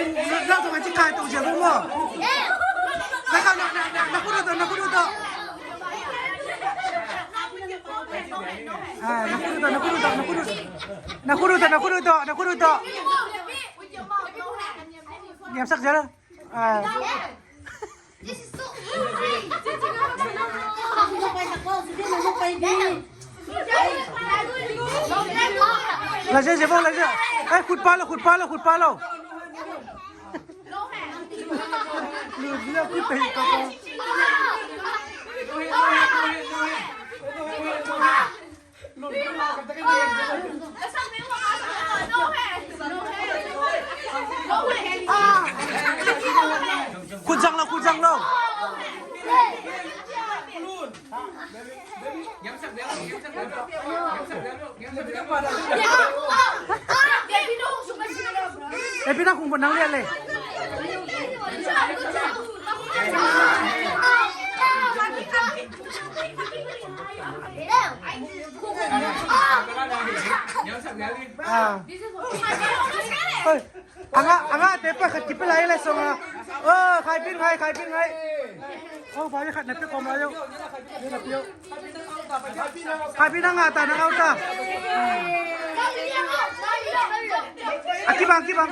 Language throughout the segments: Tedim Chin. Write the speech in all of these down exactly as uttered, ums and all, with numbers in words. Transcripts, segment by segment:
Nang tawh ka ci kai tawh zia bawm maw? Na ka, na, na, na, na khut uh tawh, na khut uh tawh. Ah, na khut uh tawh, na khut uh tawh, na khut uh tawh. Na khut uh tawh, na khut uh tawh, na khut uh tawh. Niamsak zia la. Ah. Lasia, zia bawm, lasia. Ai, khut pa lo, khut pa lo, khut pa lo. Lut zia, khut tei pa lo. Khut zang lo, khut zang lo. Epi na kung nang lian le. Ah. Oi, a ngah, a ngah te pa khat kipia lai le song a. Oh, khai pin ngai, khai pin ngai. Oh, vai khat na pe ko ma yo. Khai pin a ngah ta, na ngah ta. A kibang, kibang.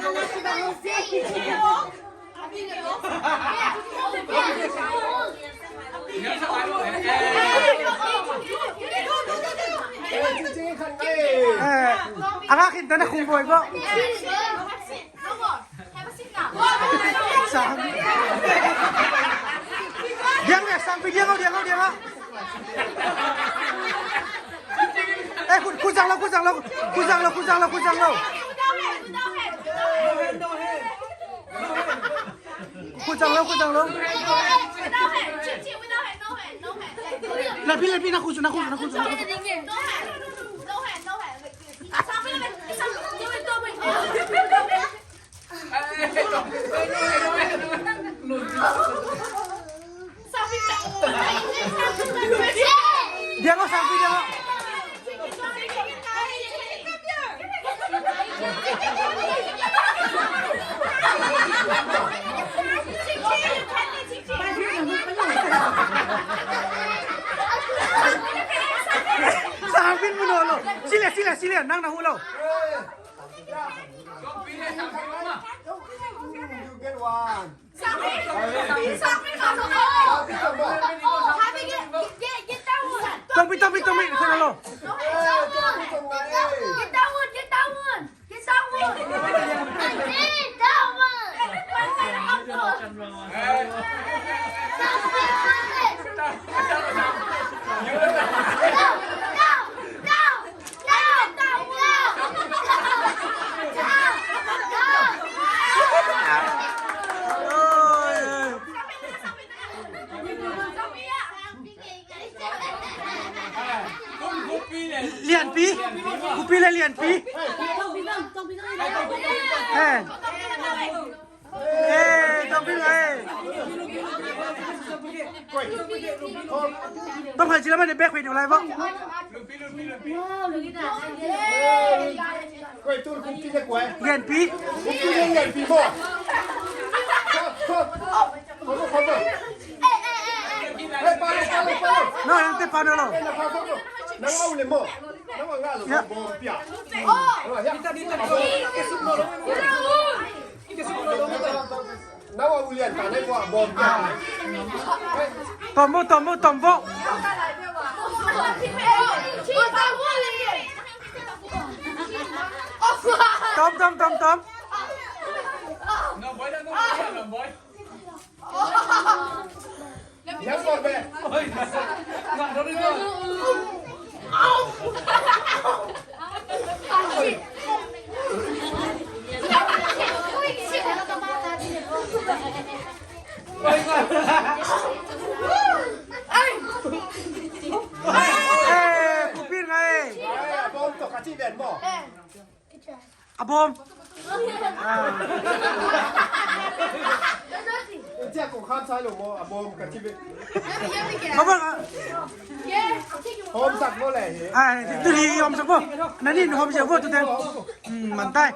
Eh, a ngah khin ta na khum bawi bawh. Sang. Diang le, sang pi diang lo, diang lo, diang lo. Eh, khut, khut zang lo, khut zang lo, khut zang lo, khut zang lo, khut zang lo. Khut zang lo, khut zang lo. Lapi, lapi, na khut, na khut, na khut, na khut. Diang lo, sang pi diang lo. Sang pi mun lo. Sila, sila, sila. Nang na hu lo. You get one. Tong pi, tong pi, tong pi, kena lo. Lianpi. Kupi le lianpi. Eh. Eh, tong pi le. Tong hai cila mana bek hui du lai bang. Lianpi. Lianpi mo. No, yang te pa no lo. Ya. Tombo, tombo, tombo. Tom, tom, tom, tom. Eh, kupi ngai. A bawm. Ah. Bawm, ah. Hawmsak maw le hi? Ah, tu hi hawmsak maw. Na nih hawmsak maw tu teng. Hmm, man tai.